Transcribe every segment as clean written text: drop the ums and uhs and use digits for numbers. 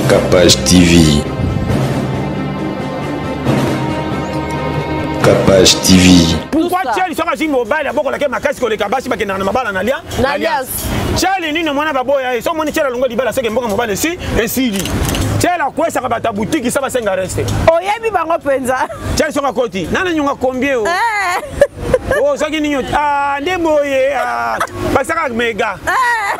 Capage TV. Capage TV. Pourquoi Tchali soki azwi mobali abokolaka makasi koleka basi bakendaka na mabala na lia na alliance Tchali nini mwana baboya ye so omoni Tchali alongwa libala soki mbongo mobali esi esili Tchali akwesaka bato ya butiki sa basenga reste oyebi bango mpenza Tchali soki akoti nana nyonga combien o eh. o soki nini ah nde boye ah basaka mega eh.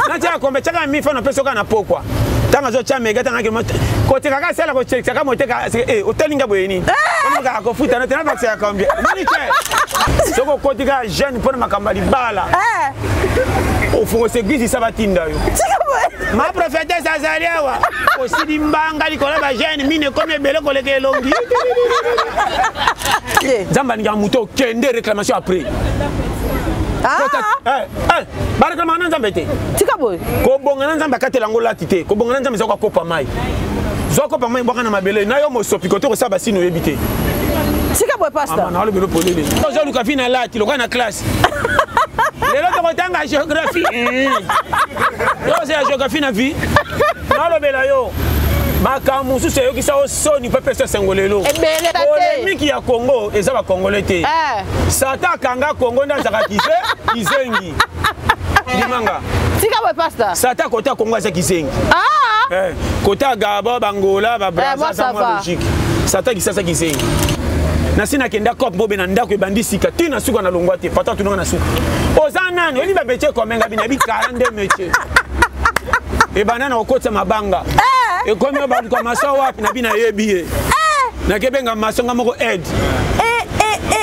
natyaka kombe tyaka mifa na pesa oka na pokwa ntango azotya mega ntango akima koteka kaka sala kotekaka moteka eh, otali nga boye nini eh. kaka kofuta na te nabakisa ya combien omoni te soki okoti kaka jeune mpo na makambo ya libala eh. ofongosa eglise isa batinda yo ma prophetesse azali awa osili mbanga likolo ya bajeune mine ekomi ebele koleka elongi nzambe alingaka moto okende réclamation après ah. eh, eh, bareklamaka na nzambe te tika boye kobonga na nzambe akatela yango lati te kobonga na nzambe eza kokopa mai zwa kopa mai bwaka na mabele na yo mosopi kote kosala basini oyebi te tika boye pasta nalobelo polele ozoluka vi na lati lokola na classe lelo tokotanga géographie eh. yo ozela géographie na vie nalobela yo makambo mosusu eyokisa yo soni mpe pesa esengo lelo polemiki ya congo eza bacongolais te eh. satan akanga congo nde azalaka kize kizengi limanga tika boye pasta satan kota congo aza kizengi ah. eh, kota gabon bangola babraza eh, aza mwa logique satan kisasa kizengi nasi nakenda cop bobe na ndako ebandi sika ti na suka nalongwa te pata tunanga na suka oza nani oyebi bametie komenga bina bi 42 métier ebanda na kokotisa mabanga eh. ekomi oyo baluka maso wapi na bino ayebi ye nakebenga maso nga moko aide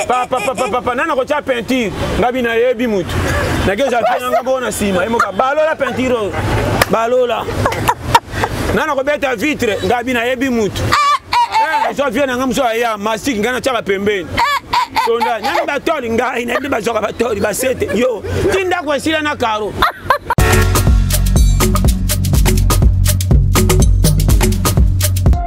papapapapa nani akotya peinture nga bino ayebi motu nakezwa mpe nanga moko na nsima ye moka balola peinture oyo balola nani akobeta vitre nga bino ayebi motu azwa vie na nga mosu aya masiki ngai natyaka pembeni sonda nani batoli ngai nayebi bazwaka batoli basete yo ti ndako esila na karo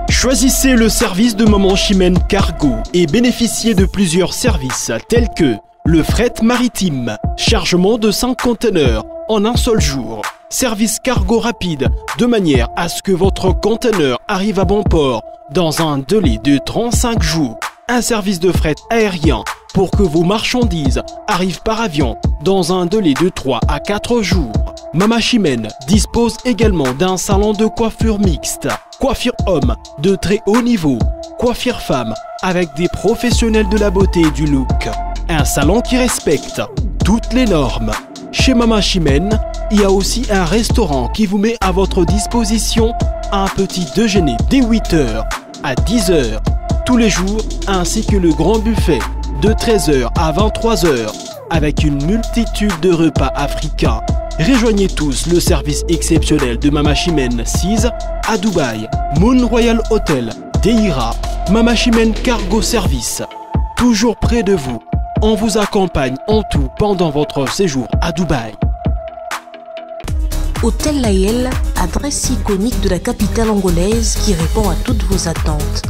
Choisissez le service de Maman Chimène Cargo et bénéficiez de plusieurs services tels que le fret maritime, chargement de 5 conteneurs en un seul jour, service cargo rapide de manière à ce que votre conteneur arrive à bon port dans un délai de 35 jours, un service de fret aérien pour que vos marchandises arrivent par avion dans un délai de 3 à 4 jours. Mama Chimène dispose également d'un salon de coiffure mixte, coiffure homme de très haut niveau, coiffure femme avec des professionnels de la beauté et du look. Un salon qui respecte toutes les normes. Chez Mama Chimène, il y a aussi un restaurant qui vous met à votre disposition un petit déjeuner dès 8h à 10h tous les jours ainsi que le grand buffet de 13h à 23h avec une multitude de repas africains. Rejoignez tous le service exceptionnel de Mama Chimène 6 à Dubaï, Moon Royal Hotel, Deira, Mama Chimène Cargo Service. Toujours près de vous, on vous accompagne en tout pendant votre séjour à Dubaï. Hôtel Layel, adresse iconique de la capitale angolaise qui répond à toutes vos attentes.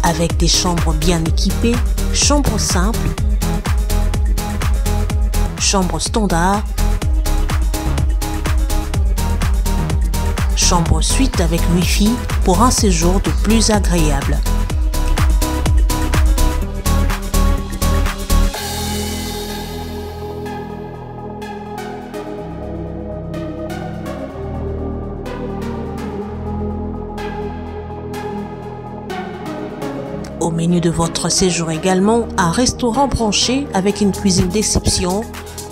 Avec des chambres bien équipées, chambres simples, chambres standard, chambre suite avec Wi-Fi pour un séjour de plus agréable. Au menu de votre séjour également, un restaurant branché avec une cuisine d'exception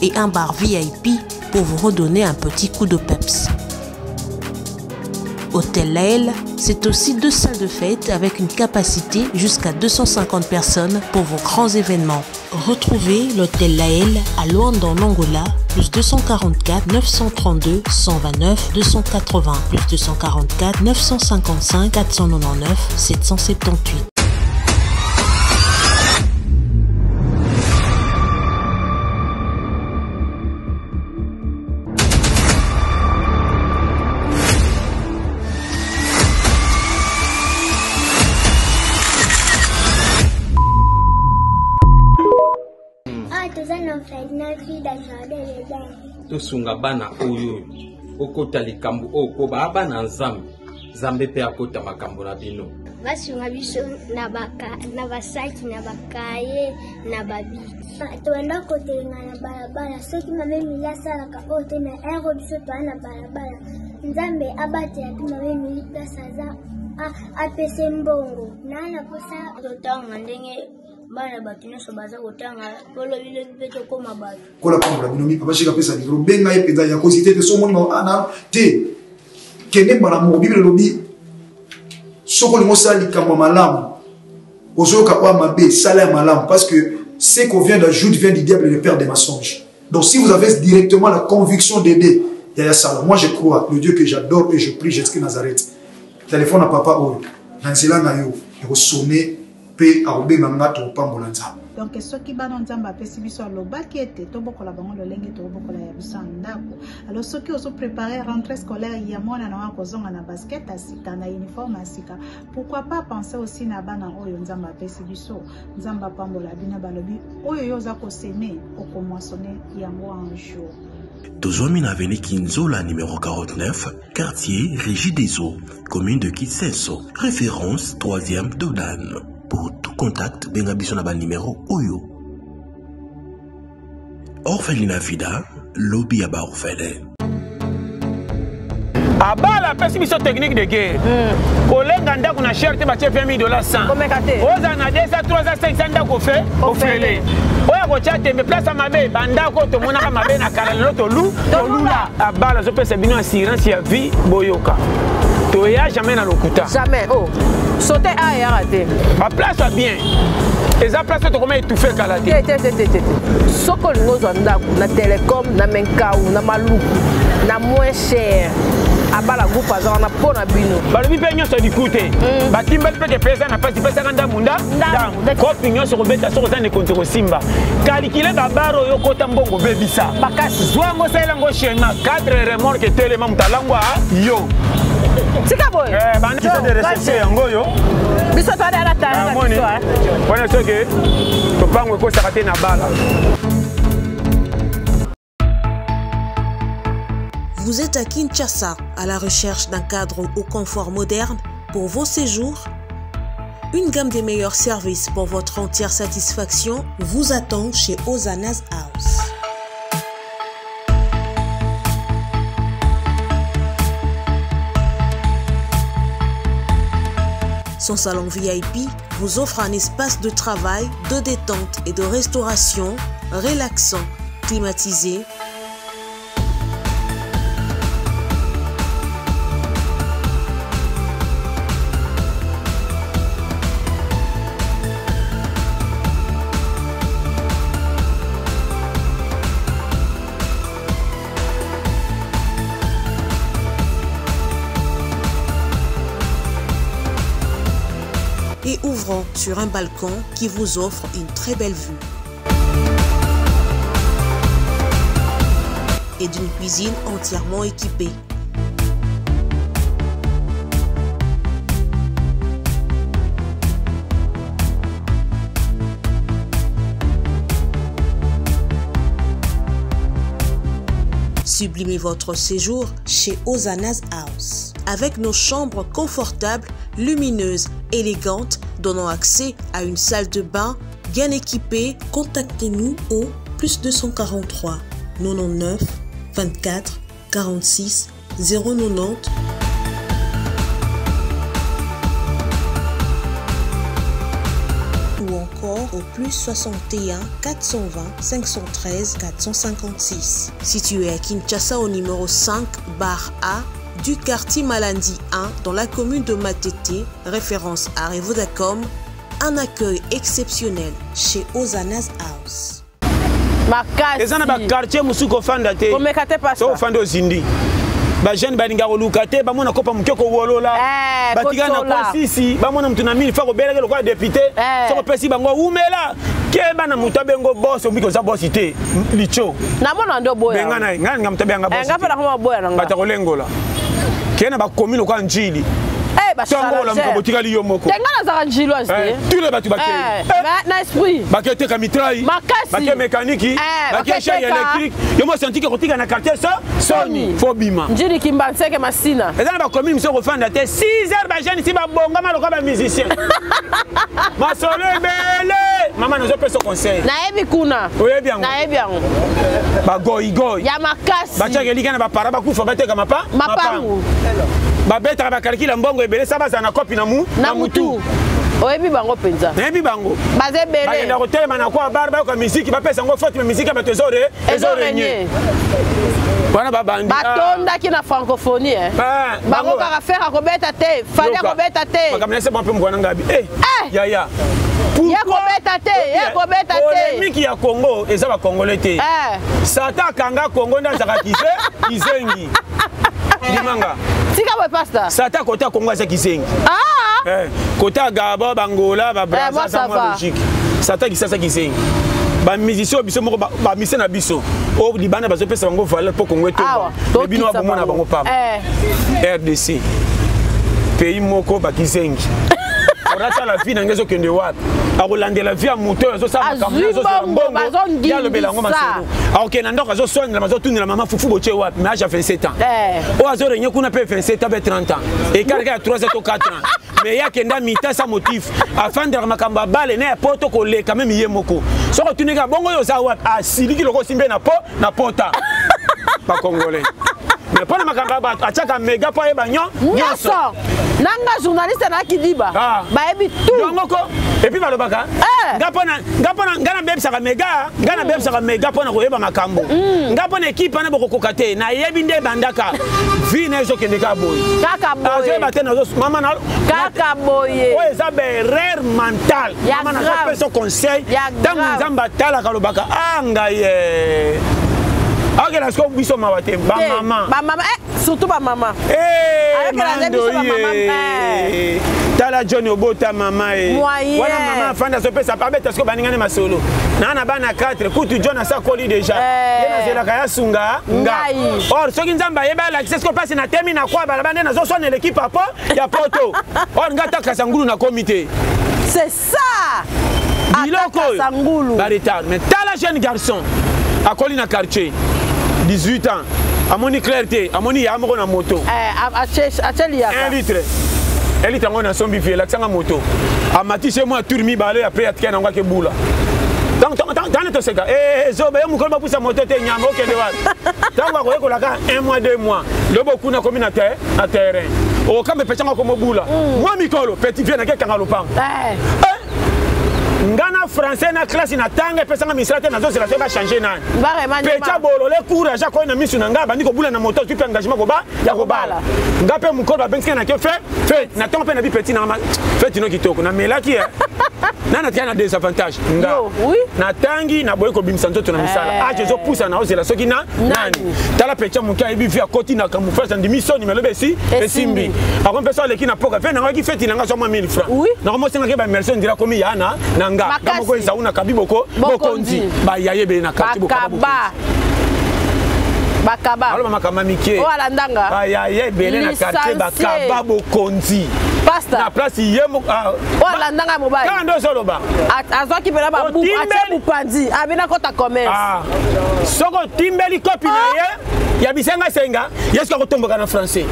et un bar VIP pour vous redonner un petit coup de peps. Hôtel Lael, c'est aussi deux salles de fête avec une capacité jusqu'à 250 personnes pour vos grands événements. Retrouvez l'hôtel Lael à Luanda en Angola, plus 244 932 129 280, plus 244 955 499 778. Toza na orphelinat Vida Jardin d'Eden. Tosunga bana oyo okota likambo oyo mpo baa bana Nzambe, Nzambe mpe akota makambo na bino. Basunga biso na basaki na bakaye na babiki. Tobanda kotelenga na balabala soki mama Emilie asalaka oyo te na ero biso toya na balabala. Nzambe abatela mpe mama Emilie place aza apese mbongo. Naa na posa totanga ndenge bana bato nyonso baza kotanga po lobi lobi mpe tokóma bato. Kola pambola bino mi papa shika pesa libro benga ye mpenza ya kozite te so omoni ana te kende mbala moko. Bible elobi soki olingi osala likambo ya malamu ozoyoka oyo mabe, sala ya malamu, parce que ce qu'on vient d'ajoute vient du diable, le père des mensonges. Donc si vous avez directement la conviction d'aider Yaya Sala, moi je crois le Dieu que j'adore et je prie, Jésus Nazareth, téléphone à papa oyo na nzela na yo ekosone mpe akobenga nga, tokopambola Nzambe. Donc soki bana Nzambe apesi biso, alobaki ete tobokola bango lolenge tokobokola ya biso ya ndako. Alors soki ozoprépare rentrée scolaire ya mwana na wa kozonga na basket ya sika, na uniforme ya sika, pourquoi pas penser aussi na bana oyo Nzambe apesi biso? Nzambe apambola bino. Balobi oyo yo oza kosemer, okomoissonner yango un jour. Tozwami na avenue Kinzola numéro 49, quartier Régie des Eaux, commune de Kisenso, référence 3e Dodan. Pour tout contact, benga biso na ba numéro oyo. Orphelinat Vida, lobi ya ba orphelin. Abala apesi biso technique de guerre. Kolenga ndako na cher te, batie 20 000 $ 100. Komeka te. Ozala na 200, 300, 500, ndako fe ofele. Oyo akotya tembe place ya mabe, bandako oyo tomonaka mabe na kala, lelo tolu tolula. Abala azopesa bino assurance ya vie. Boyoka, toya jamais na lokuta. Jamais. Oh, sote a eyaka te. Baplace ya bien eza place oyo tokoma étouffe kala te. Te, te, te, te, te. Soki olingi ozwa ndako na Telecom, na Menkau, na Maluku, na moins cher, Abala Groupe aza wana mpo na bino. Balobi mpe nyonso liku te, batimbali mpe ke eza na mpasi, pesaka ndambu nda Ndambu. Kopi nyonso kobeta soki oza na ekonzi kosimba kalikile babare oyo okota mbongo obebisa. Makasi. Zwa yango, osalela yango schéma 4 remorque etelema, moto alangwa yo. Tika boye. Eh, bandisa de réception yango oyo. Biso toada na tala na Namoni biso, eh. wana soki topango ekosaka te na bala. Vous êtes à Kinshasa à la recherche d'un cadre au confort moderne pour vos séjours? Une gamme des meilleurs services pour votre entière satisfaction vous attend chez Ozana's House. Son salon VIP vous offre un espace de travail, de détente et de restauration relaxant, climatisé, et ouvrant sur un balcon qui vous offre une très belle vue. Et d'une cuisine entièrement équipée. Sublimez votre séjour chez Ozana's House. Avec nos chambres confortables, lumineuses, élégantes, donnant accès à une salle de bain bien équipée, contactez-nous au plus 243 99 24 46 090 ou encore au plus 61 420 513 456. Situé à Kinshasa au numéro 5 bar A du quartier Malandi 1 dans la commune de Matete, référence à Revodacom, un accueil exceptionnel chez Ozana's House. Makasi. Eza na baquartier mosusu kofanda te. Komeka te, pasteur. So ofanda, ozindi. Bajeune balingaka koluka te, bamona kopa moke kowolola. Batika na kotola. Kosisi bamona motu na mini fa kobelaki lokola député. Soki opesi bango umela, keba na moto abengo bosi, omiki oza bosi te, licho. Namona nde oboya. Benga na ye, ngai nalinga moto abenga Eh, bosi nga mpe te. nakoma boya na nga. Bato ya kolengola kee na bakomi lokola njili. Ntango olamuka botikali yo moko. Te, nga nazalaka njiloise te. Eh, tous les bato bakei eh, eh. Na esprit baketeka mitrai, makasi bake mécanique, bake chaîne électrique. Yo mo scientifique kotika na quartier so soni fo bima. Njili Kimbanseke, Masina. Eza na bacommune mosusu kofanda te 6 heures, bajeune si babongama lokola bamusicien, masolo ebele. Mama, nazopesa conseil. Nayebi kuna. Oyebi yango? Nayebi yango. Bagoigoi ya makasi. Batiaka elika na bapara, bakufa, bateka mapa mapangu. Babetaka bakalikila mbongo ebele sa bazala na kopi na mu na mutu. Oyebi bango mpenza? Nayebi bango. Baza ebele. Bakenda kotelema na kwa bar, bayoka miziki, bapesa yango faute, me miziki ya bato ezorenye wana babandi. Batondaki na francophonie, eh. Bango kaka Ferre akobeta te, Fally akobeta te. Makambo nase mpe mokwana ngabi, eh, yaya. Ye kobeta te, ye kobeta te. Polémique ya Congo eza bacongolais te. Satan akanga Congo nde azalaka kize kizengi limanga. Tika boye, pasta. Satan kota Congo aza kizengi. Ah! Eh, kota Gabon, Bangola, baBraza aza mwa logique. Satan kisasa kizengi. Bamusicien biso moko, bamusicien na biso oyo libanda bazopesa bango valeur mpo Congo etomba, me bino abomona bango pamba. RDC pays moko bakizengi. Onatala vie na ngai ezokende wapi? Akolandela vie ya moto oyo azosala makambo, azozela mbongo, ye alobela yango masolo. Akokende na ndako, azoswanela, azotunela mama fufu botie wapi, mais age ya 27 ans. Oyo azorenye kuna mpe 27 ans mpe 30 ans, écart ya 3 to 4 ans, mais ye akenda mita sa motif, afandelaka makambo ya bale na ya poto koleka meme ye moko. Soki otunika bongo, oyo oza wapi, asiliki loko osimbe na po na pota. Bacongolais, mais mpo na makambo ya bato atiaka mega mpo ayeba nyonso. Nanga journaliste nayaki diba, bayebi tout. Yango ko et puis balobaka nga mpona nga mpona nga nabebisaka mega, nga nabebisaka mega mpona koyeba makambo. Nga mpona ekipe wana bokokoka te. Nayebi nde ebandaka vie na ezokende kaka boye. Kaka boye. Azoyeba te mama na kaka boye. Oyo eza baerreur mentale. Mama, nazopesa conseil. Ntango Nzambe atalaka, alobaka a ngai akela siko biso mawa te, bamama. Bamama, surtout bamama. Mando ye, tala John obota mama e wana mama afandi azopesa abeta siko baningani masolo naa na bana 4 kutu. John asakoli déjà, ye nazelaka ya sunga nga. Or soki Nzambe ayebi alakisa siko mpasi natemi na kwa balaba nde nazoswanela ekipe apo ya poto. Or nga takasa ngulu nakomi te. C'est ça. Biloko oyo baretard. Mais tala jeune garçon akoli na quartier, 18 ans, amoni clair te, amoni ya moko na moto. 1 litre, 1 litre yango nasombi vie, elakisanga moto, amati se mwa tour mibale, après atika nango akebula. Tana toseka zoba ye mokolo bapusa moto te, nyama okende wapi? Ntango akoyekolaka 1 mois, 2 mois, lobo kuna akomi na terrain, okokamba epesanga komobula mwa mikolo. Petit vie nakekanga lopango nga na français na classe na tanga epesanga misala te, nazozela te bachange nani. Petia bolole courage akoyi na misu na nga, abandi kobula na moto, azwi mpe engagement koba ya kobala. Nga mpe mokolo babengisi na ke fe fete na ntongo mpe na bi petit nanga fete no kitoko namelaki na natikali na désavantage. Nga natangi, naboyi kobimisa nzoto na misala, age ezopusa, naozela soki na nani. Tala petia moke ayebi vi akoti na camouflage, andimi soni melobi esi esimbi, akomi mpe so aleki na poka fe nangaki feti nanga zwa mwa 1000 francs, nakomosengaki bamerci, ondira komi ya na na nga nga moko ezau na kabi boko bokonzi bayaye ebele na quartier. Bakaba, bakaba. Aloba makambo mike. Oyo alandanga. Bayaye ebele na quartier bakaba bokonzi. Pasta. Na place ye moko. Oyo alandanga mobali. Kaka nde ozoloba. Azwaki mpena babuku, atie bupandi, abina kota commerce. Soki otimbeli kopi na ye ya bisengasenga, ye soki akotomboka na français,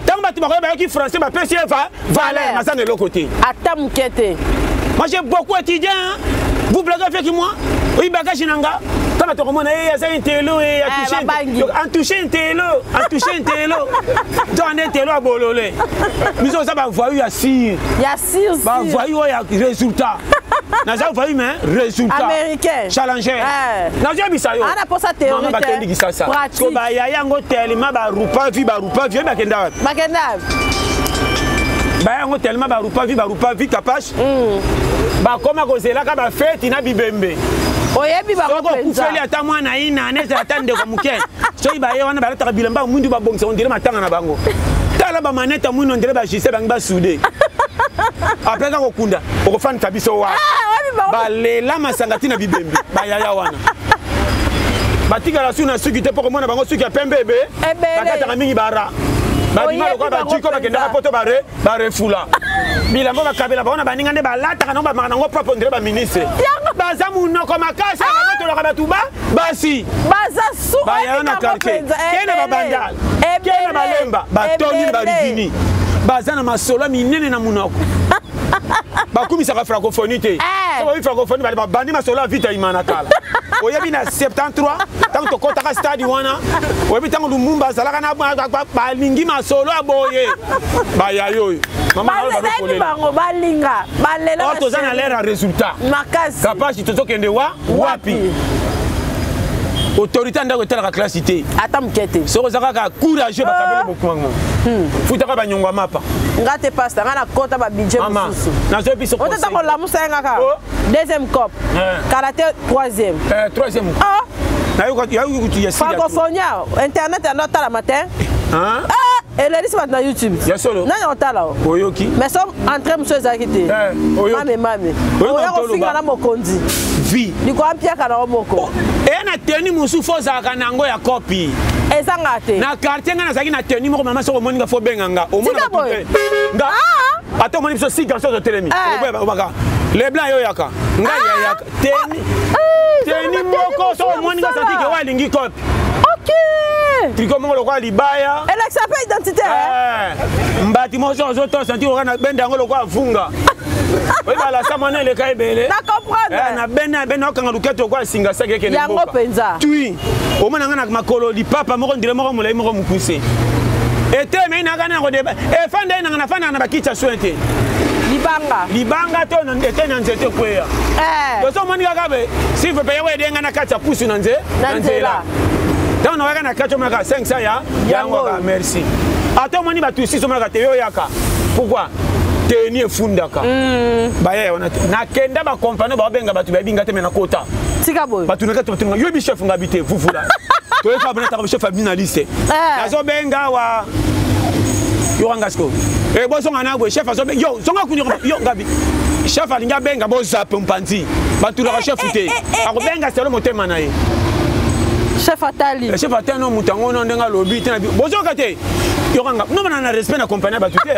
ntango bato bakoya bayoki français, bapesi ye valeur, naza na eloko te. Ata moke te. Moi, j'ai beaucoup étudié, hein. Vous blaguez avec moi? Oui, bagage nanga. Tant bato komona ye aza intello, e atouche intello, atouche intello, to ande intello abolole. Biso oza bavoyu ya sire. Ya sire. Bavoyu oyo ya résultat. Naza voyu mais résultat. Américain. Challenger. Nazoyebisa yo. Ana posa théorie. Bakendi Kisasa ko bayaya yango tellement barupa vi, barupa vi oyo bakenda wapi? Bakenda. Baya yango tellement barupa vi, barupa vi kapache, bakoma kozelaka bafeti na bibembe. Oyebi bango. Soki okufeli ata mwana ina nezala ata ndeko moke, soki baye wana balataka bilamba mwindu, babongisa ondire matanga na bango. Tala bamanete ya mwindu, ondire bajise bangi basude. Après kaka kokunda, okofandisa biso wa balela masanga ntina bibembe. Bayaya wana batikala su na suki te mpo komona bango suki ya pembe ebe bakataka mingi bara. Babima lokola bajiko bakendaka poto bare barefula. Bilamba bakabela bango na baninga nde balataka nango bamaka nango propre ondire baministre. Baza munoko makasi bakotolaka bato ba basi. Baza su bayaya na quartier. Kena babandal. Kena balemba batoni barigini. Baza na masolo minene na munoko. Bakumisaka francophonie te. Eh. Soki francophonie bali babandi masolo ya vita imana kala. Oyebi na 73 ntango tokɔtaka stade wana, oyebi ntango Lumumba azalaka na balingi masolo ya boye bayayo oyo. Bango balinga balela. Toza na l'heure ya résultat makasi. Kapasi tozokende wa wapi? Autorité ya ndako etalaka classe te. Ata moke te. Soki oza kaka courageux, bakabeli bokumango, futaka banyongo ya mapa. Nga te, pasta, nga nakota babudget mosusu. Nazoyebi biso. Otata kolamusa ye nga kaka deuxième cop, kala te troisième. Troisième. Francophonia, internet yando otalama te, elelisi bato na YouTube. Ya solo. Nani otala o? Oyoki. Mais so entrée mosusu ezalaki te. Mame mame, oya kofinga na mokonzi. Vie. Likolo mpiaka na yo moko. Eya na teni mosusu fo ozalaka na yango ya kopi. Ezanga te. Na quartier nga nazalaki na teni moko, mama, soki omoni nga fo obenga nga. Tika boye. Nga ata omoni biso six garçon totelemi, obaka leblanc, yo oyaka, ngai yayaka teni teni moko. Soki omoni nga, santike oyo alingi kopi. Tricot moko lokola libaya. Elakisa mpe identité. Mbati moko soki ozotosa nti oka na bende yango lokola vunga oyeba lasa mwana eleka ebele. Na comprendre. Na bende na bende okanga luketo lokola singa saki ekende. Yango mpenza. Tui omona nga na makolo lipapa moko ndire moko molai moko mokuse etemei naka na kodeba efanda ye nanga nafandaka na bakiti ya soin te. Libanga. Libanga to ete na nzete ekweya. Toso omoni kaka be s'il vous plaît yango edenga na kati ya pusu na nze na nzela. Ntango nakaka na kati omonaka 500 ya yango kaka merci. Ata omoni bato sisi omonaka te yo oyaka pourquoi teni efundaka bayaya wana te. Nakenda bakompane baobenga bato bayebi nga te me nakota. Tika boye. Bato na kati bato yoyebi chef ngabi te vuvula toyeka bonataka chef abi na liste nazobenga awa yokanga siko bozonga na boye chef azobenga yo zonga kuni yo ngabi chef alingi abenga bozape mpanzi batulaka chef te akobenga selo motema na ye. Chef atali. Chef atali no moto yango no ndenge alobi te bozoka te yokanga nomana na respect na kompani ya bato te.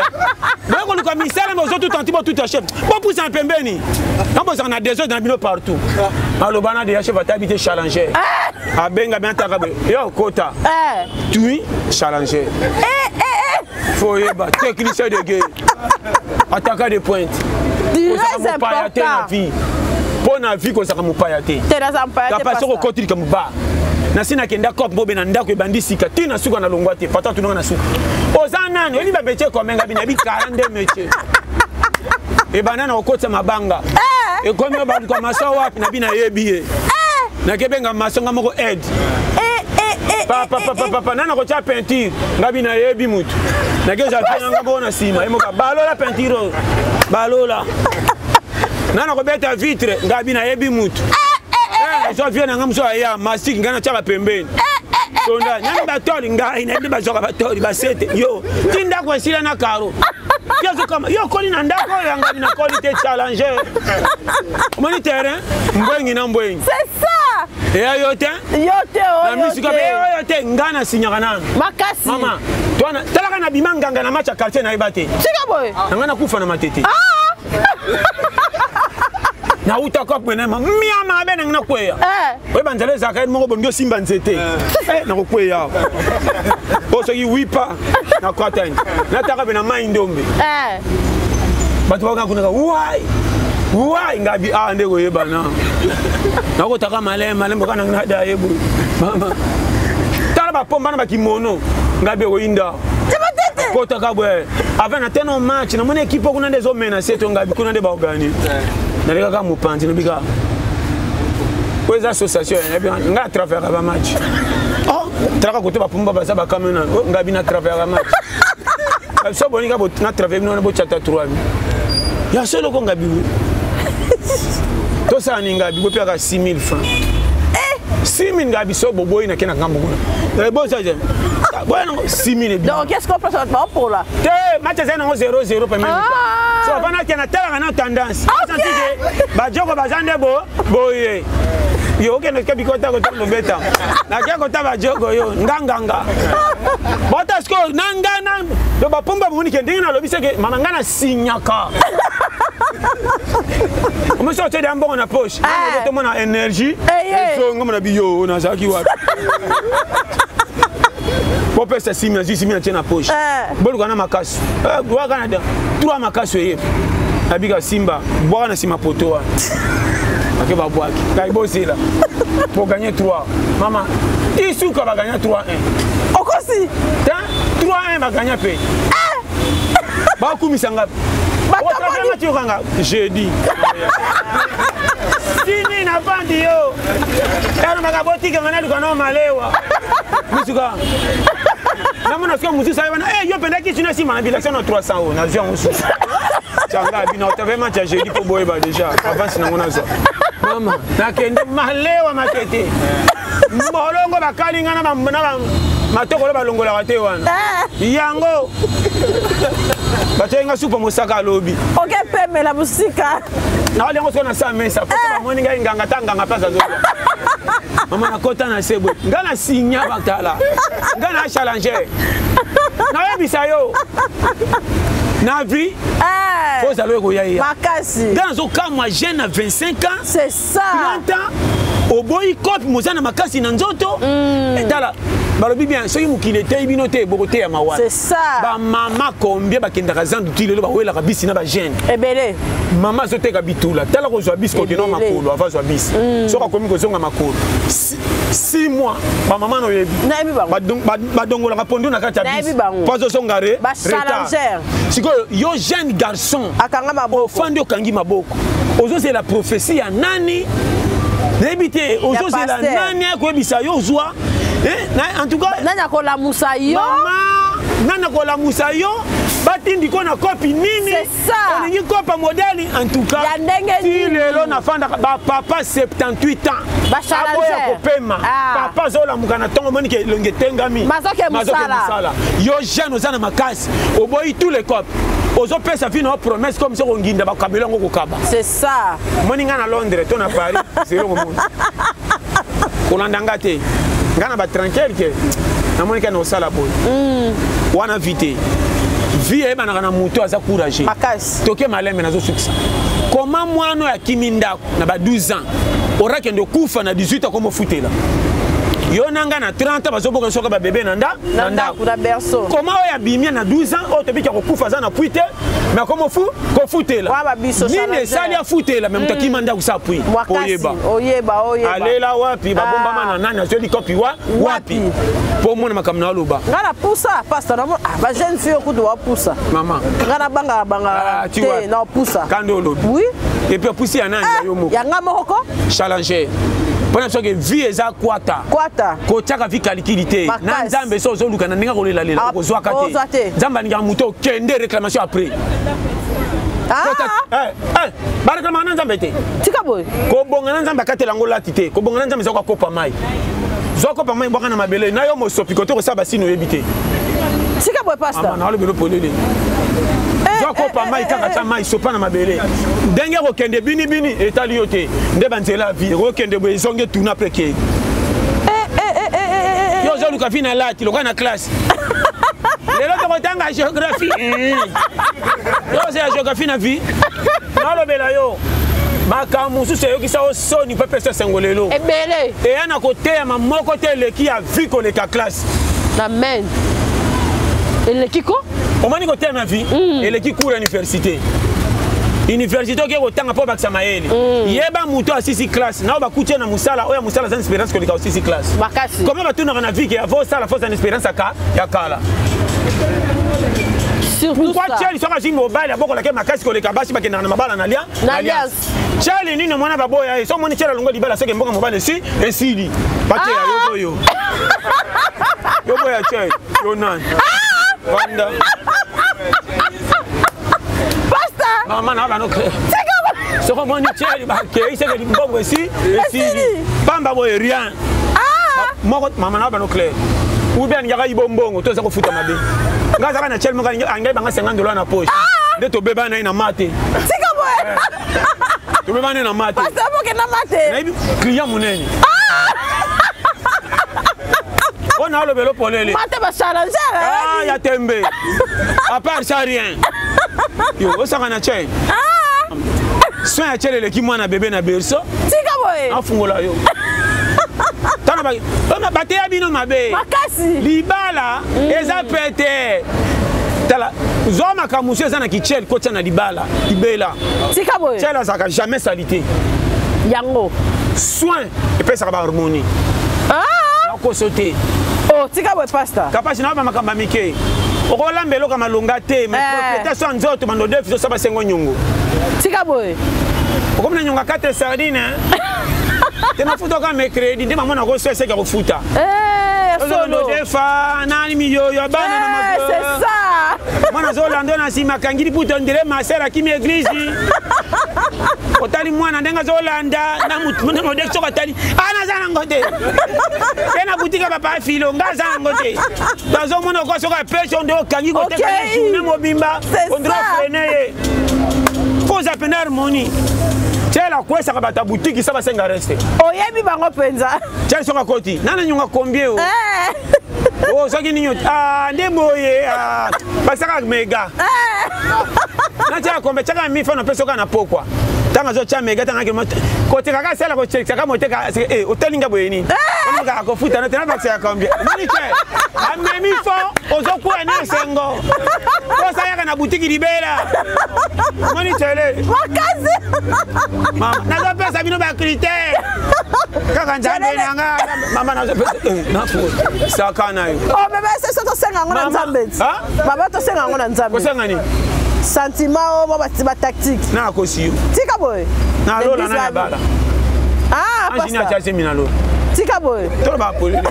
Boye koluka misala me ozotuta nti botuta chef bopusana pembeni na bozalaka na désordre na bino partout. Aloba na deja chef atabi te challenger abenga bien ataka boye yo kota tui challenger fo oyeba technicien de guerre, attaquant de pointe. Très mopaya te na important. vie, mpo na vie kozalaka mopaya te. Te, naza mopaya te. Kapa soki okoti likambo ba nasi nakenda cop mbobe na ndako ebandi sika ti na suka na longwa te pata tunanga na suka oza nani oyebi bamétier komenga bina yebi 42 métier ebanda na kokotisa mabanga ekomi oyo baluka maso wapi na bina yebi ye nakebenga maso nga moko aide papapapapa nana kotia peinture nga bina yebi mutu nakezwa mpe nanga moko na nsima ye moko balola peinture oyo balola nana kobeta vitre nga bina yebi mutu zwa vie na nga mosu aya masiki ngai natiaka pembeni sonda nani batoli ngai nayebi bazwaka batoli basete yo ti ndako esila na karo yazokama yo okoli na ndako oyo yangabi nakoli te challenger omoni terrain mbwengi na mbwengi. C'est ça. Eya yo te. Yo te. Na Oyo misuka te. Oyo te ngai nasinyaka nanu. Makasi. Mama twana talaka na bima nganga na match ya quartier nayeba te. Tika boye. Na ngai nakufa na matete nauta kop pene mia mabe nangi nakweya oyeba nzela ezalaka ye moko bolingi osimba nzete nakokweya awa oyo soki wipa nakwatani nataka mpe na mai ndombe bato bakanga kunaka wai wai ngabi awa nde koyebana nakotaka maleme maleme kaka nangi nada ye boye mama tala bapomba na bakimono ngabi ekoyinda kotaka boye avant na teno match namoni ekipe kuna nde ezomenase to ngabi kuna nde baogani nalekaka mopanzi nabika oyo eza association ngai atraveraka bamatch talaka kote bapomba baza bakamena ngabi na traveraka match biso boninga na travers bino wana botyata 3 ya solo ko ngabi tosala ni ngabi bopiaka 6000 francs 6000 ngabi so boboyi nake na ngambo kuna bosaje boya nango 6000. Donc qu'est-ce qu'on peut baopola? Te match ezali nango 0-0 pemeni so avanda ke natalaka na tendance santi ke bajoko baza nde bo boye. Yo okende ke bikota kota kobeta. Nakia kota ba jogo yo nganganga. Bota siko na nga na do ba pomba bomoni ke ndenge nalobi seke mama nga na signaka. Omosi otie da mbongo na poche. Eh. Tomona énergie. Ezonga mona biyo nazalaki wapi. Bopesa simi nazwi simi natie na poche. Eh. Boluka na makasi. Eh, bwaka na trois makasi oye. Nabika simba bwaka na nsima poto wana. Ake babwaki. Ngai bozela. Boganye 3. Mama, isuka baganya 3-1. Okosi. 3-1 baganya mpe. Bakumisa nga. Bakamati jeudi. Sini navandi yo. Elobaka botikanga naluka nao malewa. Misuka. Namona sikoyo mosusu aye wana eh, yo mpenza kisi na nsima na bilakisa na 300 oyo nazwi yango susu. Tianga bino otave match ya jeudi mpo boyeba deja avance nango nazwa. Mama nakende malewa matete. Molongo bakalinga na matokolo balongolaka te wana. Yango batiaki nga supa mosaka alobi. Oke pemela mosika. Naoli yango sikoyo na sa mesa po bamoni ngai nganga ta nganga place azolia. Mama nakota na se boye ngai na sinya batala ngai na challenger nayebisa yo na vie Eh. fo ozala oyo ekoya ye Makasi. ngai nazokamwa jeune na 25 ans C'est ça. 30 ans oboyi cope moza na makasi na nzoto. Tala balobi bien soki mokili eteyi bino te bokoteyama wana. C'est ça. Bamama combien bakendaka zandu ti lelo bawelaka bisi na bajeune. Ebele. Mama azoteka bitula tala kozwa bisi kokende Ebele. makolo ava azwa bisi soki akomi kozonga makolo 6 mois bamama na oyebi Nayebi bango. Badongolaka pondu na kati ya Nayebi bisi bango. po azozonga re Ba challenger. retard. Sikoyo yo jeune garçon Akanga maboko. Ofandi okangi maboko ozozela prophétie ya nani nayebi te ozozela pasteur. nani akoyebisa yo ozwa. Eh, en tout cas Nani akolamusa yo? Mama nani akolamusa yo batindi ko na kopi nini? C'est ça. Olingi kopa modèle en tout cas Ya ndenge ti nini? lelo nafandaka bapapa 78 ans Ba challenger. aboya kopema. Ah. Papa azolamuka na ntongo omoni ke elongi etengami. Mazoke mosala. Yo jeune oza na makasi oboyi tous les copes ozopesa vi na yo promesse comme soki onginda bakabela yango kokaba. C'est ça. Omoni ngai na Londres to na Paris zelongo moni kolanda nga te ngai na batranquille ke namoni kaka na kosala boye wana vi te vi eyebanaka na moto aza courageux. Makasi. Toke malembe nazosukisa koma mwana oyo akimi ndako na ba 12 ans orakende okufa na 18 ans komofutela yo na ngai na 30 ans bazoboka soka babebe na nda Na ndako na berceau. Koma oyo abimia na 12 ans oyo tobiki ya kokufa aza na pui te mais akoma fu kofutela Wa ba biso nini challenger. esali afutela me moto akima ndako sa pui. Mwakasi. Oyeba. Oyeba oyeba. Alela wapi babombama na nani azweli kopi wa wapi mpo omona makambo na aloba. Nga na pusa pasteur na ah, ba jeune fille kutu wa pusa. Mama. Nga na bangaka bangaka Ah, tu te vois. na pusa. Kando olobi. Oui. Et puis apusi ya nani ya yo moko. Ya nga moko ko? Challenger mpona soki vie eza kwata. Kwata. Kotiaka vi kalikili te Makasi. na nzambe so ozoluka na ndenge akolelalela Ah, okozwaka okozwa te te. nzambe alingaka moto okende réclamation après. Ah, Bareklamaka na nzambe te. Tika boye. Kobonga na nzambe akatela yango lati te kobonga na nzambe eza kokopa mai zwa kopa mai bwaka na mabele na yo mosopi kote kosala basini oyebi te. Tika boye pasteur. Mama naolobela polele zwa kopa mai kaka tia mai sopa na mabele ndenge ekokende binibini etali yo te nde banzela ya vie ekokende boye ezongi etuna apres kei yo ozoluka vi na lati lokola na classe lelo tokotanga géographie. Yo ozela géographie na vie nalobela yo makambo mosusu eyokisa yo soni mpe pesa esengo lelo. Ebele. Eya na koteyama moko te eleki ya vie koleka classe. Amen. Eleki ko? Omoni koteyama vie eleki cours ya université université oke kotanga mpo bakisa mayele yeba moto asisi classe na oyo bakuti ye na mosala oyo ya mosala aza na expérience koleka osisi classe. Makasi. Comment batunaka na vie ke avo osala fo oza na expérience ya kala. Surtout Pourquoi ça. Tieli soki azwi mobali abokolaki makasi koleka basi bakendaka na mabala na lia Na alliance. Tieli nini mwana baboya ye so omoni tieli alongo libala soki mboka mobali esi esili bateya yo boyo yo boya tieli yo nani vanda. Pasteur. Mama na bano soki omoni tieli bakei seke mbongo esi esili pamba boye rien moko mama na bano clair ou bien alingaka yibo mbongo to eza kofuta mabe nga azalaka na tieli moko alingai banga 50 dollar na poche nde tobeba na ye na ma te. Tika boye. Tobebani na mate. Pasteur bokenda mate. Nayebi client monene. Oyo nalobela polele. Mate ba challenger. Ah, ya tembe. À part ça rien. Yo, osaka na chaîne. Ah. Soin ya chaîne eleki mwana bébé na berceau. Tika boye. Afungola yo. Tana ba bateya bino mabe. Makasi. Libala eza pete. Tala, zwa makambo mosusu eza na kichel kotia na libala libela. Tika boye. Chel azalaka jamais salite. Yango. Soin epesaka ba harmonie. Ah! Nakoso te. Oh, tika boye pasteur. Kapasi na ba makambo ya mike. Okolamba eloko ya malonga te, mais Eh. propriété so nzoto bando deux fiso ba sengo nyongo. Tika boye. Okomi na nyonga 4 sardine. Hein? Te mafuta oka mercredi nde mama nako so eseka kofuta. Eh, Ozolondo solo. defa nani miyoyo bana na Eh, makolo. c'est ça. Mwana azolanda na nsima akangi liputa ondire masere akimi eglise. Otali mwana ndenge azolanda na mutu na modele soki atali ah naza nango te. Pe na boutique ya papa filo nga aza nango te. Bazomona okoa soki apesi yo nde okangi koteka Okay. journée mobimba C'est ondire ça. ofrene ye. Faut oza pena harmonie. Tiela akwesaka bato ya boutique sa basenga reste. Oyebi bango mpenza. Tiela soki akoti nana nyonga combien o? Eh. Oh, soki nini ah, nde boye ah, basaka mega natia kombe tiaka mifa na peso kaka na pokwa ntango azotya mega ntango akende kotekaka asala kotekaka moteka eh, otalinga boye nini omokaka kofuta na te nabakisaka combien omoni te amemi fo ozokwea na esengo osayaka na butiki libela omoni tele Makasi. mama nazopesa bino bacritère kaka nzambe na nga mama nazopesa nafu saka na yo Oh, bebe, c'est ça tosenga yango na Mama. Nzambe. Ah? Baba tosenga yango na Nzambe. kosenga nini Sentiment o mwa ba tactique. na akosi yo Tika boye. nalola na ya bala Ah, angini atya pasteur. zemi nalola Tika boye. toloba polele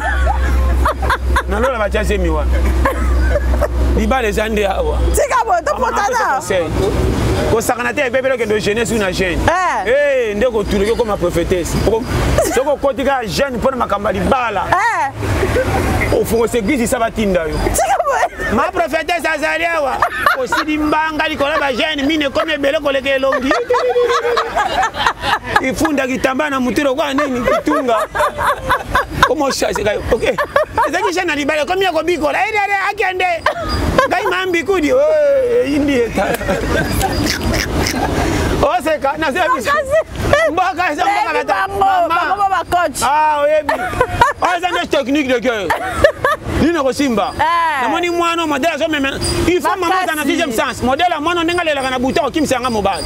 nalola batya zemi wana libala eza nde awa Tika boye topotana. kosakana te ebebele okende jeunesse na jeune Eh. Eh, nde kotuloki okoma prophétesse soki okoti kaka jeune mpo na makambo ya libala Eh, ofungosa eglise isa batinda yo tika boye. ma prophétesse azali awa osili mbanga likolo ya bajeune mine ekomi ebele koleka elongi ifunda kitamba na mutu lokola nini kitunga komoshaseka ezaki jeune na libala ekomi ya kobikola edede akende ngai mambikudi eyindi eta oseka mboka eza mboka Oyebi bata bango, bango ba ba coach. Ah, oyebi oyo eza nde technique de cœur nini okosimba Eh. namoni mwana modèle azomema il faut mama aza na Makasi. sixième sens modèle ya mwana ndenge alelaka na butu akokimisa yanga mobali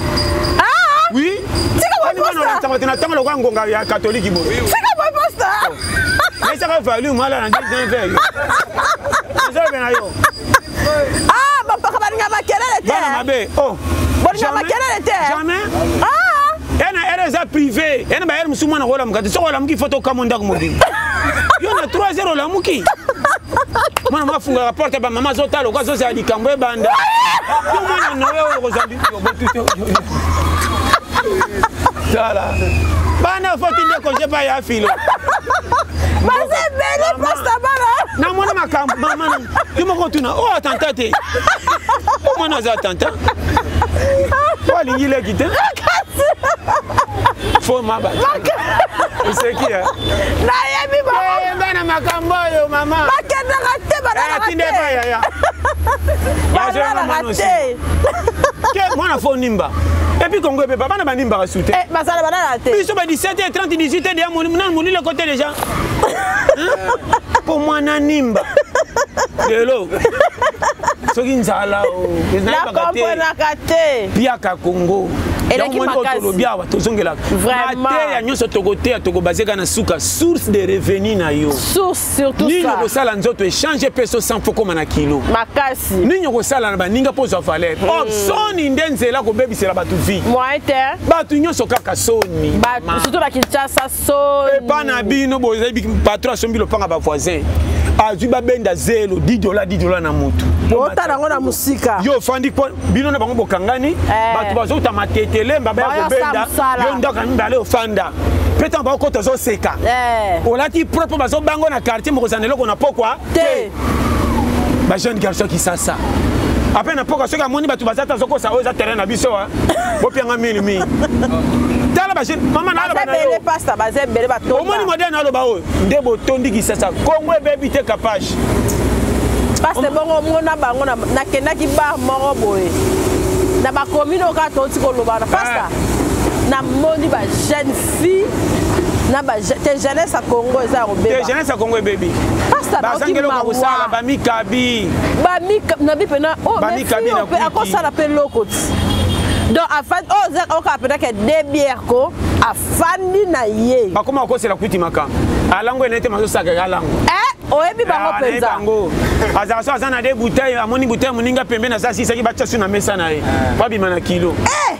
Ah! oui Tika boye Ani mwana pasteur. olatisaka te na ntango lokola ngonga ya katoliki boye Tika boye pasteur. naisaka value mwala na 19 heures ezolobe na yo Ah, bapaka balinga makelele te. bana mabe oh Bolinga Jamais. makelele te. jamais Ah! ye na ere eza privé ye na baere mosusu mwana kolamuka te soki olamuki fo tokama ndako mobimba yo na 3 heures olamuki mwana mafungolaka porte bamama azotala oko azozela likambo ebanda yo mwana noye oyo kozwa tala bana fo tinde konje pa ya filo Baza ebele pasteur bana. namona makambo mama yo moko otuna oyo atanta te o mwana aza atanta oyo alingi leki te fo maba oseki Nayebi bango. bana makambo oyo mama Bakendaka te, balalaka atinde epai te. yaya Balalaka te. ke mwana fo nimba epuis kongo epepa bana banimbaka su te Eh, bazala balalaka te. biso ba 17 30 18 deya nanu molili ekote deja mpo mwana nimba lelo soki nzala o nayebaka te Nakomprenaka te. piaka kongo Eleki Yango moni oyo makasi. tolobi awa tozongelaka Vraiment. mateya nyonso tokoteya tokobase kaka na suka source de revenu na yo Source surtout nini ça. okosala nzoto échange peso sans fo koma na kilo Makasi. nini okosala na baninga mpo ozwa valeur or soni nde nzela kobebisela bato vie Moyen te. bato nyonso kaka soni Ba- mama. surtout na Kinshasa soni. epa na bino boyebi patron asombi lopanga bavoisin azwi babenda zelo 10 dola 10 dola na motu Otala yango na mosika. yo ofandi mpo bino na bango bokangani Eh. bato bazouta matete lemba baya Bayo kobenda sala mosala. yo ndako ya mibale ofanda mpe ntango bakokota ozoseka Eh. olati propre bazobango na quartier mokozala na eloko na pokwa Te. bajeune garçon kisasa ape na pokwa soki amoni bato baza te azokosa oyo eza terrain na biso bopianga mili mingi Tala bajeune mama na aloba na yo. Pasta baza ebele batonda. Omoni modèle na aloba oyo nde botondi Kisasa. Congo ebebi te Kapash. Pasta bongo omona bango nakendaki bar moko boye. Na ba commune oyo kaka touti koloba na pasta. Eh. Namoni ba jeune fille na ba te jeunesse ya Congo eza ya kobeba. Te jeunesse ya Congo ebebi. Pasta bazangi eloko ya kosala bamikabi. Bamika nabi pena oh mais fille akosala pe eloko ti. Donc afandi oyo oza oka pena ke deux bières ko afandi na ye. Bakoma kokosela kwiti makambo. Alango ene te mazosaka alango. Eh oyebi bango ah, mpenza. Bango. Azalaka so aza na de bouteille amoni bouteille moninga pembeni aza asisaki batya su na mesa na ye. Po abima na kilo. Eh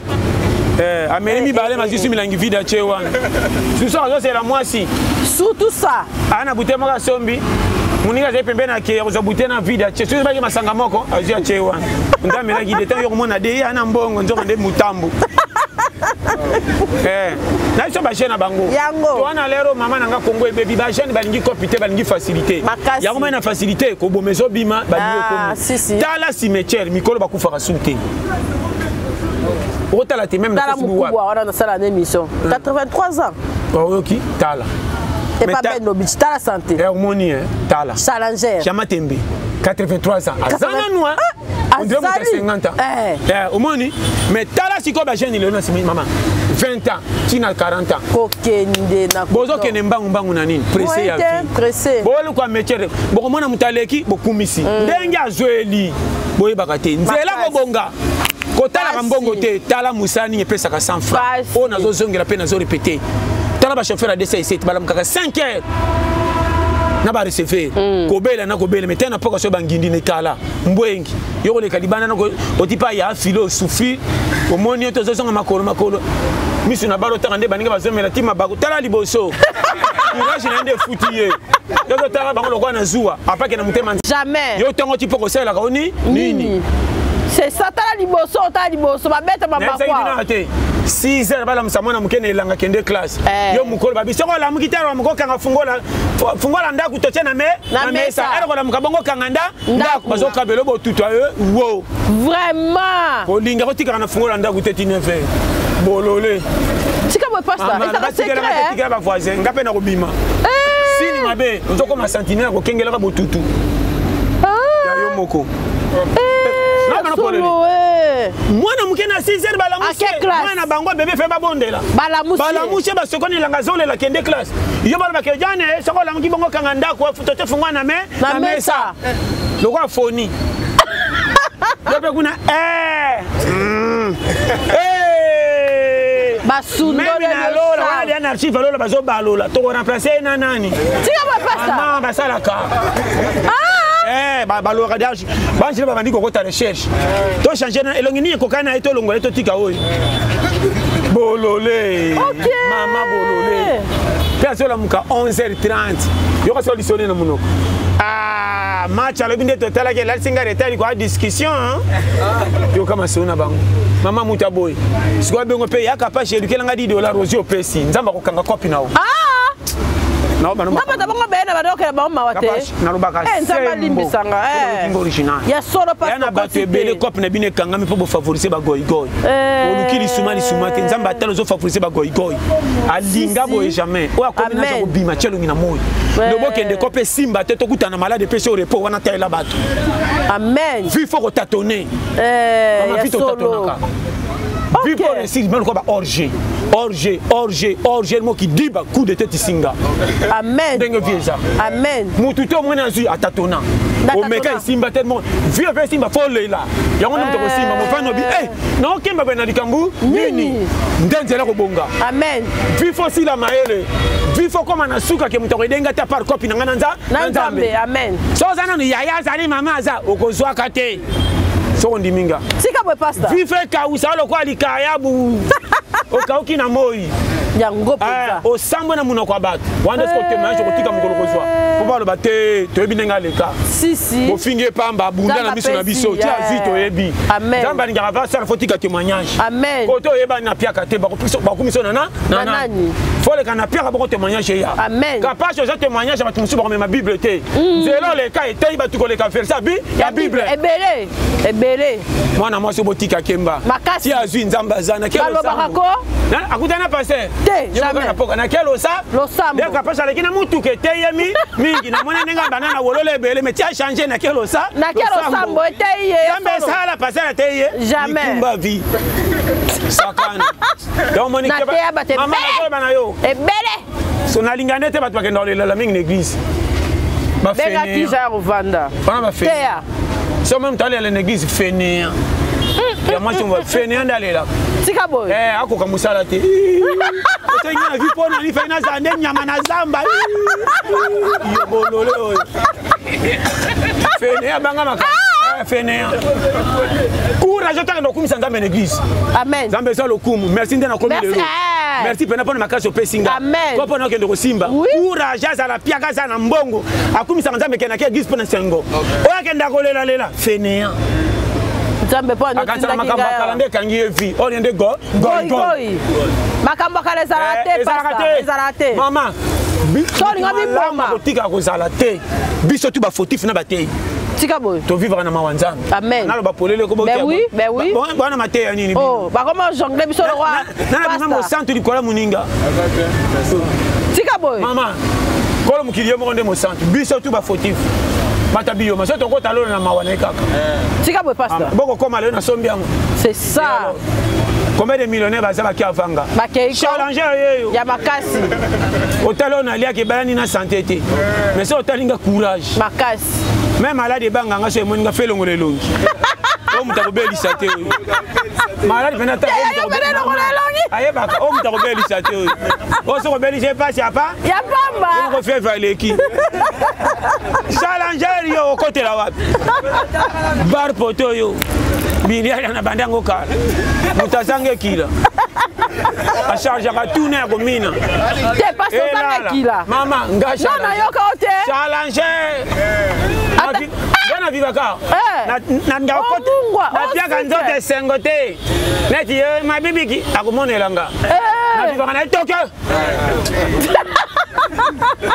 Eh, ameli eh, mibale eh, mazwi su milangi vide atie wana. Susu azosela mwasi. Surtout ça. Ana bouteille moko asombi. Moninga azali pembeni ake akozwa bouteille na vide atie. Soki baki masanga moko azwi atie wana. Nde amelaki de ntango yo komona de ye ana mbongo nzoka nde mutambu. Eh, na biso bajeune na bango. Yango. Towana lero mama na nga Congo ebebi ba jeune balingi kopi te balingi facilité. Yango mai na facilité koboma ezobima balingi ah, ekomi. Si, si. Tala cimetière mikolo bakufaka su te. Okotala te même na Tala Facebook wapi. mokubwa wana nasala na émission. 83 ans. Oyoki tala. Epa Ben Obich, tala santé. Eh, omoni eh, tala. Challenger. Chama Tembe, 83 ans. Aza nanu hein. Ah, On dirait moto ya azali. 50 ans. Eh. Eh, omoni mais tala sikoyo bajeune lelo na nsima mama 20 ans tina 40 ans. Kokende na bozokende mbangu mbangu na nini presse ya vie. Presse. Boluka métier bokomona moto aleki bokumisi. Ndenge azweli boyebaka te. Nzela kobonga. Kotalaka mbongo te, tala mosala nini epesaka 100 francs. Oyo nazozongela mpe nazorepete. Tala bachauffeur ya 207 balamukaka 5 heures na bareceveur kobela na kobela mais tena mpoka so bangindi na ekala mbwengi yo koleka libanda na oti pa ya filo osouffrir omoni yo tozozonga makolo makolo miso na balo otanga nde baninga bazomela ti mabaku tala liboso courage na ye nde efuti ye yo totala bango lokola na zuwa apake na motema jamais yo ntongo ti mpo kosalelaka oni nini c'est ça tala liboso tala liboso babeta mabakwa te 6 heures balamusa mwana moke na elanga kende classe Eh. yo mokolo babi soki olamuki te alamuka okanga fungola fungola ndako totie na me Na na mesa mesa. ere kolamuka bongo okanga nda Ndako. ndako bazokabela botutwa yo wo vraiment kolinga kotikaka na fungola ndako te ti 9 heures bolole tika boye pasta ezaka secret tikela bavoisin nga mpe na kobima sini mabe ozokoma sentinelle kokengelaka botutu ya yo moko solo eh. mwana moke na 6 heures balamusi Ake classe. mwana bango bebe fe babondela Balamusi. balamusi basokoni elanga azolela kende classe yo balobaka jane soko olamuki bongo kanga ndako tote fungwa na me Na mesa. lokola foni yo mpe kuna eh. Eh. Basundoli Meme na lola wana dia na archive lola bazobalola tokoremplace ye na nani tika boye pasta mama basalaka Eh, balobaka dia banjela babandi kokota recherche tochange na elongi nini ekokani na ye tolongola ye totika oyo bolole Ok. mama bolole mpe azolamuka 11h30 yoka so lisone na monoko Ah, match alobi nde totalaki elalisi ngai retard kwa discussion hein? Yoka masolo na bango mama moto aboye sikoyo abengo mpe yaka page elukela ngai 10 dollar ozwi opesi nzambe akokanga kopi na yo Nga bato bango beye na badokela bango mawa te nalobaka Eh, nzambe alimbisanga eh. original ya solo ya na bato ebele cope na bino ekangami mpo bofavorise bagoigoi Eh. oluki lisuma lisuma te nzambe atala ozofavorise bagoigoi alinga Si, si. boye jamais oyo akomi naza Amen. kobima tia elongi na moi Eh. lobokende kope esimba te tokutana malade epesi yo repos wana talela bato amen vi fo kotatone Eh, mama ya vi solo totatonaka vi po réussir me lokola ba orge orge orge orge moki diba coup de tête isinga amen ndenge vi eza amen mutu te omoni azwi atatona Natatona. omeka esimba te mo vie epe esimba fo olela yango nde moto akosimba mofani obi e naokemba boye na likambo nini nde nzela kobonga amen vi fo osila mayele vi fo koma na suka ke moto akoedenga te apart kopi na ngai na nza na nzambe amen so oza nanu yaya azali mama aza okozwaka te soko ondimi nga tika boye pasta vi fo ekawusa lokola likayabu okauki na moi yango mpenza osambwe na monoko ya bato wana soki otémoignage okotika mokolo kozwa mpo baloba te toyebi ndenge aleka si si bofingi ye pamba abunda na miso na biso ti azwi toyebi Amen. nzambe alingaka va sala fo tika témoignage Amen. kote oyebani na piaka te bakumisa na Na nani? Faut leka na piaka boko témoignage eya. Amen. Kapashe oza témoignage ya bato mosusu bakomema Bible te. Nzela oleka eteyi bato koleka verse ya ya Bible. Ebele. Ebele. Mwana mwasi obotika kemba. Makasi. Ti azwi Nzambe aza na kelo Balobaka ko? Na akutana na pasteur. Te, jamais. Na poka na kelo sa. Losambo. Nde kapashe aleki na mutuka eteyemi mingi na mona ndenge abanda na wololo ebele mais ti a changer na kelo sa. Na kelo sambo eteyi ye. Nzambe esala pasteur ateyi ye. Jamais. Likumba vie. Sakana. Donc moni Na teya bato ebele. Mama nazoloba na yo. Ebele. So nalinga nde te bato bakenda kolelela mingi na église. Benga tija ya kovanda. Wana ba fainéant. Teya. So même talela na église fainéant. Ya mwasi mwa fainéant nde alelaka. Tika boye. Eh, akoka mosala te. Osengi na vie mpo na nini fai nazala nde nyama na zamba. Yo bolole oyo. Fainéant banga makambo. Eh, fainéant. Courage otaka okumisa Nzambe na église. Amen. Nzambe eza lokumu. Merci nde nakomi Merci. lelo. Eh. Merci pena mpona makasi opesi nga. Amen. Ko mpona okende kosimba. Oui. Courage azala piaka aza na mbongo. Akumisaka Nzambe kendaki église mpona sengo. Oyo akenda kolelalela fainéant. Nzambe mpo Akanisaka anotindaki makambo ya kala ngai. nde ekangi ye vie. Oyo nde go goi goi. Goi. Makambo ya kala ezalaka te, ezalaka pastor. Ezalaka te. Mama. So olinga miboma. Kotika kozala te. Biso tu bafautif na bateyi. Tika boye. Tovivaka na mawa Nzambe. Amen. Naloba polele ko Ben oui, ben oui. Bwana mateya nini bino? Oh, bakoma jongle biso le roi. Nana bima mosantu likolo ya moninga. Tika boye. Mama, kolo mokili ye moko nde mosantu. Biso tu bafautif. Bata biyoma so tokota lolo na mawa na ye kaka. Tika boye pasteur. Bokokoma lelo nasombi yango. C'est ça. Combien de millionnaires baza baki avanga? Bakei ko. Challenger yeyo. Ya makasi. Otali oyo naliaki ebalani na santé te. Mais so otali nga courage. Makasi. Même malade ebanga nga so emoni nga felongola elongi. Oyo moto akobelisa te oyo. Malade pena ta. Yo pena elongola elongi. Ayebaka oyo moto akobelisa te oyo. Oyo soki obelisa ye pasi ya pa. Ya pamba. Ye moko fièvre aleki. Challenger yo okotela wapi? Bar poto yo. Bilialia na banda yango kala. Moto azanga ekila. Achargeaka tuna ya komina. Te parce que ozanga ekila. Mama nga Non nayoka yo te. Challenger. Nga na vivaka. Na napiaka nzoto esengo te. Neti ye mabibiki akomonela nga. Na vivaka na etoke.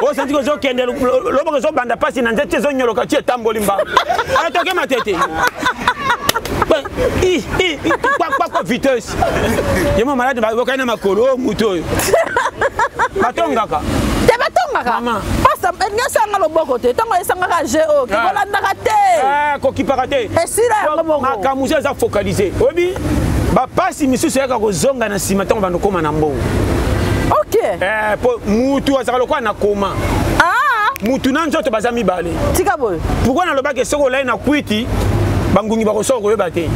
Osanti kozokende loboko ezobanda mpasi na nzete ezonyoloka ti etamboli mbango. Atoke matete. Kwakwa vitesse. Ye mo malade bakokani na makolo oyo moto oyo. Batongaka. Te batongaka. Mama. Pasta elingi esanga loboko te ntango esangaka je oyo kolandaka te. Kokipaka te. Esila yango moko. Makambo mosusu eza focalisé. Oyebi bapasi misusu eyaka kozonga na nsima ntango bando koma na mbongo. Ok. Po mutu azalaka lokola na koma. Mutu na nzoto baza mibale. Tika boye. Pourquoi nalobaki soki olai na kwiti bangungi bakosoka koyeba te.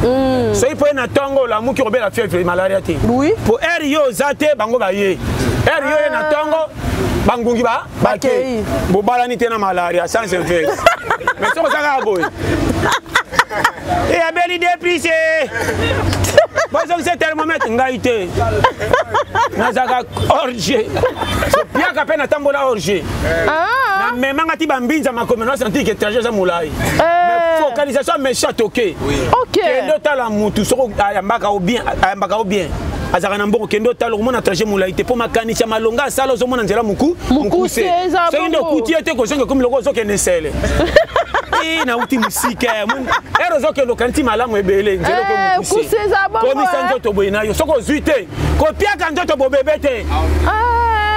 Soki mpo ye na ntongo olamuki kobela fièvre malaria te. Oui. Po heure yo oza te bango baye. Heure yo ye na ntongo bangungi ba bakei. Bobalani te na malaria sans inverse. Mais soki oza kaka boye. E abeli déprise. Bozongisa thermomètre ngai te. Nazalaka orge. Piaka mpe natambola orge. Namemanga ti bambinza makomi na sentir que trajet eza molai. Mais focalisation méchant toke. Kende otala mutu soko ayambaka o bien, ayambaka o bien. Azalaka na mbongo kende otala okomona trajet molai te mpo makanisi ya malonga asala ozomona nzela moku Mokuse, eza soki nde bongo. okuti ye te kozonga ekomi loko ozokende nsele. Nauti mosika ere ozokende okanisi malamu ebele nzela Eh, okomi mokuse eza bongo, komisa eh. nzoto boye na yo soki ozwi te kopiaka nzoto bobebe te.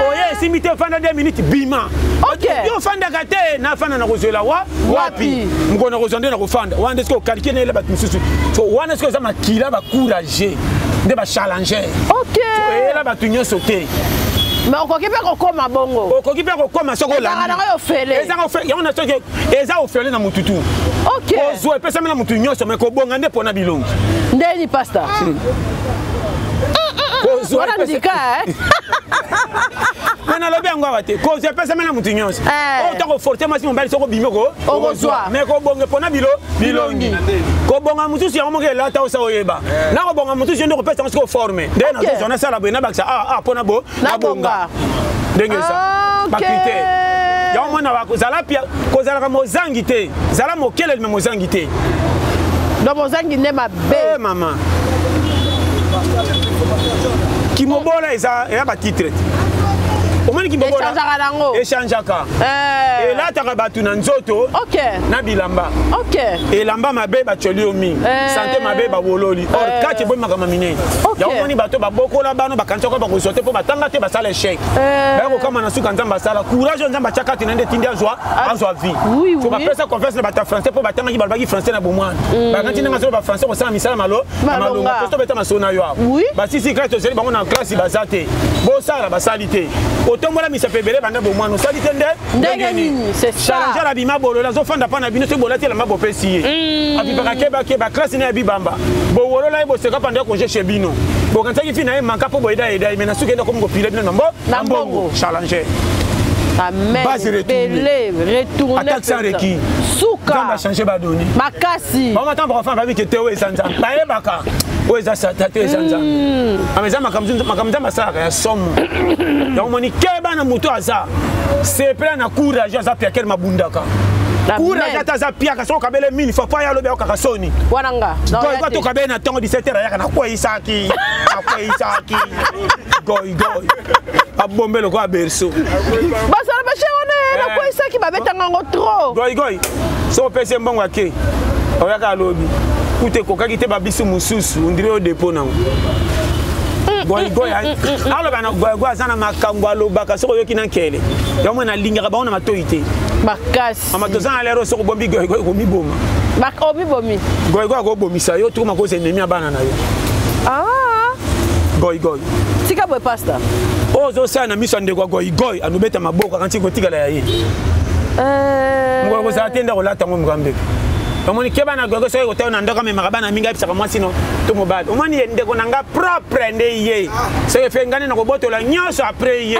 Oye esimbi te ofanda 2 minutes bima. Yo ofandaka te nafanda na kozwela wa wapi mokolo na kozwa nde na kofanda wana nde soki okalike na yela bato mosusu. So wana soki eza makila bacourage nde bachallenger. Eyela bato nyonso te. Mais okoki mpe kokoma bongo. Okoki mpe kokoma soki olandi. Ezalaka nango ofele. Ezalaka ofele. Yango na soki eza ofele na mutu tu. Kozwa epesami na mutu nyonso mais kobonga nde mpona bilongi. Ndeni pasteur. Kozwa Wana ndika, eh? Mais nalobi yango awa te. Kozwa epesami na mutu nyonso. Oyo ta koforte mwasi mobali soki obimi Okozwa. Mais kobonga mpona bilongi. Kobonga mosusu yango moko elata osa oyeba. Na kobonga mosusu yo nde kopesa yango soki oforme. Nde nazozwa nasala boye nabakisa mpona bo nabonga. Ndenge eza. Ba critère. Yango mwana wa kozala pia, kozalaka mozangi te. Zala mokeleli me mozangi te. Donc mozangi nde mabe. Mama. Kimobola eza ya ba titre te. Echangeaka nango. Echangeaka. Eh. Elataka bato na nzoto. Ok. Na bilamba. Ok. Elamba mabe batioli yo mingi. Eh. Sante mabe bawololi. Or Eh. kati eboyi makambo minene. Ok. Yango moni bato babokola bano bakanisaka bakozwa te mpo batanga te basala échec. Eh. Baya kokama na suka Nzambe asala courage oyo Nzambe atya kati na nde etindi azwa azwa vie. Oui, oui. So bapesa confiance na bato ya français mpo batangaki balobaki français na bomwana. Bakanisi ndenge azoloba français kosala misala malo na Malonga. malonga. Toso tobeta masolo na yo awa. Oui. Basisi classe tozali bango na classe baza te. Bosala basali te. Otombola misapo ebele banda bomwana osali te nde Ndenge nini? C'est ça. Challenger abima bolola azofanda mpa na bino soki bolati elamba bopesi ye. Abipaka keba keba classe na ye bibamba. Bowolola ye boseka panda congé chez bino. Bokanisaki fi na ye manka mpo boyeda yeda ye mais na suki enda komi kopile bino na mbo Na mbongo. Challenger. Amen. Base retournée. Ebele, retourné. Attaque sans mpenza. requis. Suka. Nzambe achange badoni. Makasi. Bango ntango bakofanda bayebi ke te oyo eza Nzambe. Bayebaka oyo eza Satan te oyo eza Nzambe. Ama eza makambo makambo Nzambe asalaka ya somo. Yango moni keba na moto aza sepela na courage aza piakele mabundaka. Amen. Courage ata aza piaka soki okabele mille fois po aya alobi ayokaka soni. Wana nga. Na Goy oya goy te. tokabele na ntongo 17 heures ayaka nakweyisaki nakweyisaki goy goy abombe lokola berceau. Basala bashe wana Eh. nakweyisaki babetanga yango trop. Goy goy soki opesi ye mbongo ake oyaka alobi kuta ekokaki te babisi mosusu ondire oyo depo nango goygoy aloba na goygoy aza na makambo alobaka soki oyoki na nkele yango mwana alingaka bango na matoi te. Makasi. Mama toza na lero soki obombi goygoy komiboma. Omibomi. Goygoy akobomisa yo tokoma koza ennemi ya bana na yo. Ah. Goygoy. Tika boye pasteur. Oyo ozosala na miso ya ndeko ya goygoy anobeta maboko akanti kotikala ya ye. Eh. Mokolo kozala te nde akolata yango mokambeko. Omoni keba na goygoy soki kotala na ndako amemaka bana mingi ayebisaka mwasi no to mobali omoni ye ndeko na nga propre nde ye soki efe ngai nde nakobotola nyonso apres ye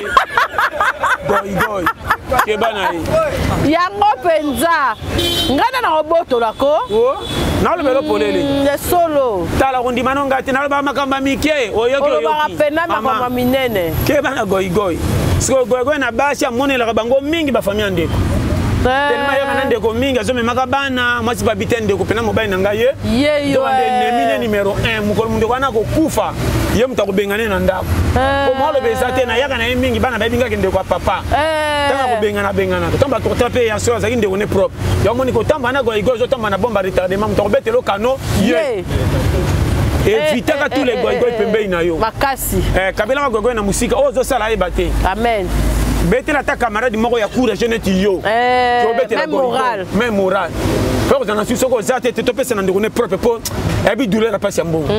goygoy keba na ye. Yango mpenza ngai nde nakobotola ko. O, nalobela polele. Ya solo. Tala kondima no ngai te nalobaka makambo ya mike oyoki. Olobaka Oyoki pena makambo ya Mama, minene. Keba na goygoy sikoyo goygoy na basi amonelaka bango mingi bafamille ya ndeko tellement ayaka na ndeko mingi azomemaka bana mwasi babi te ndeko mpena mobali na ngai ye Ye yo, Donc, ande eh. ennemi ne numéro 1 mokolo ndeko wana akokufa ye moto akobengana na ndako Eh. po mwa aloba eza te nayaka na ye mingi bana bayebi ngaki ndeko ya papa. Eh. Ntango akobengana abenganaka ntango bato kotala mpe ya solo azalaki ndeko ne propre yango moni kotamba na goygoy ozotamba na bombe retardement moto akobetela okano ye. Ye. Evitaka Eh, tous les eh, goygoy eh, pembeni na yo. Makasi. Eh, kabelaka goygoy na mosika oyo ozosala ayeba te. Amen. Betela ata camarade moko ya courage neti yo. Eh, Tobetela même goygoy. moral. Même moral mpo kozala na su soki oza te te topesa na ndeko ne propre mpo ayebi douleur ya mpasi ya mbongo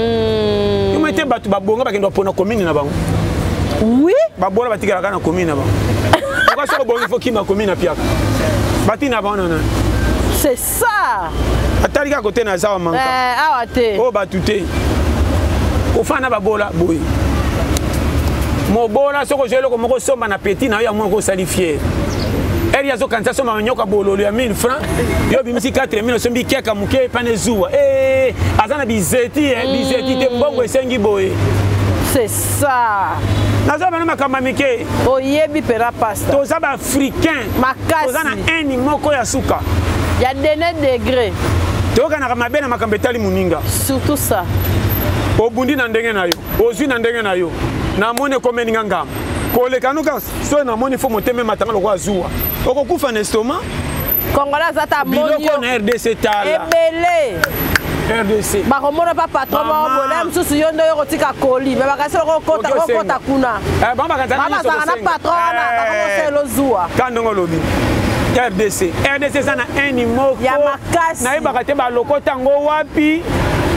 yo mai te bato babonga bakende bapona commune na bango. Oui. Babola batikalaka na commune na bango oka soki obongi fo kima commune na piaka batina bango na nani. C'est ça. Atali kaka kote na aza wa manka. Eh, awa te. Oyo bato te kofana na babola boye mobola soki ozwi eloko moko osomba na peti na yo ya moko osali fiere eri azokanisa somba manyoka bololo ya 1000 francs yo obimisi 4000 osombi keka moke epana ezuwa Eh, aza na bizeti eh, bizeti te mbongo esengi boye. C'est ça. Naza bana makambo ya mike. Oyebi mpena pasteur. Toza baafricain. Makasi. Toza na haine moko ya suka. Ya dene degré. Toyokanaka mabe na makambo etali moninga. Surtout ça. Obundi na ndenge na yo ozwi na ndenge na yo namoni ekomeli nga ngambo koleka noka soki namoni fo motema ematanga lokola zuwa okokufa na estomac. Congolais aza ta moni Biloko na RDC tala. Ebele. RDC. Bakomona pa patron Mama. moko boye mosusu yo nde oyo kotika koli me bakasi okota Oki osenga. okota kuna. Eh, bango bakanisaka nyonso Bazalaka na kosenga. patron wana Eh. bakomosela ozuwa. Ka ndenge olobi RDC RDC eza na haine moko Ya makasi. Nayebaka te balokota yango wapi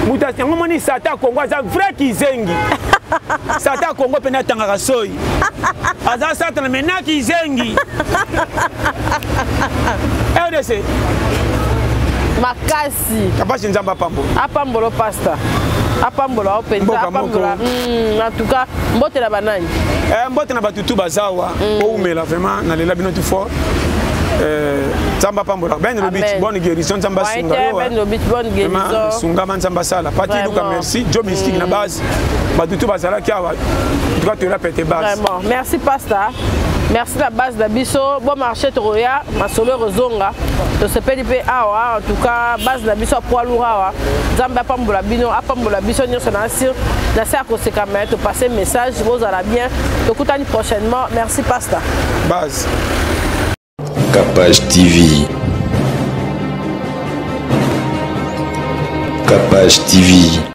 moto yango moni sata ya Kongo aza vrai kizengi sata ya Kongo mpena atangaka soi aza satana me na kizengi RDC. Makasi. Kapasi Nzambe apambola. Apambola pasteur apambola o mpenza. Mboka Apambola. moko. En tout cas mbote na banani. Eh, mbote na bato tu bazawa oumela vraiment nalela bino tu fort. Eh, Nzambe apambola Ben Lobit. Amen. Bonne guérison Nzambe asunga Ouais, yo, Ben eh. Lobit, bonne Vraiment, guérison. sungama Nzambe asala pati luka. Vraiment. Merci jo mystique na base bato tu bazalaki awa en tout cas toyela pete base. Vraiment merci pasteur. Merci na base na biso. Bon marché tokoya, masolo ekozonga. Tosepeli mpe awa, en tout cas base na biso ya poids lourd awa. Nzambe apambola bino, apambola biso nyonso na sur na se ya koseka mais topase message, bozala bien. Tokutani prochainement. Merci pasta. Base. Capage TV. Capage TV.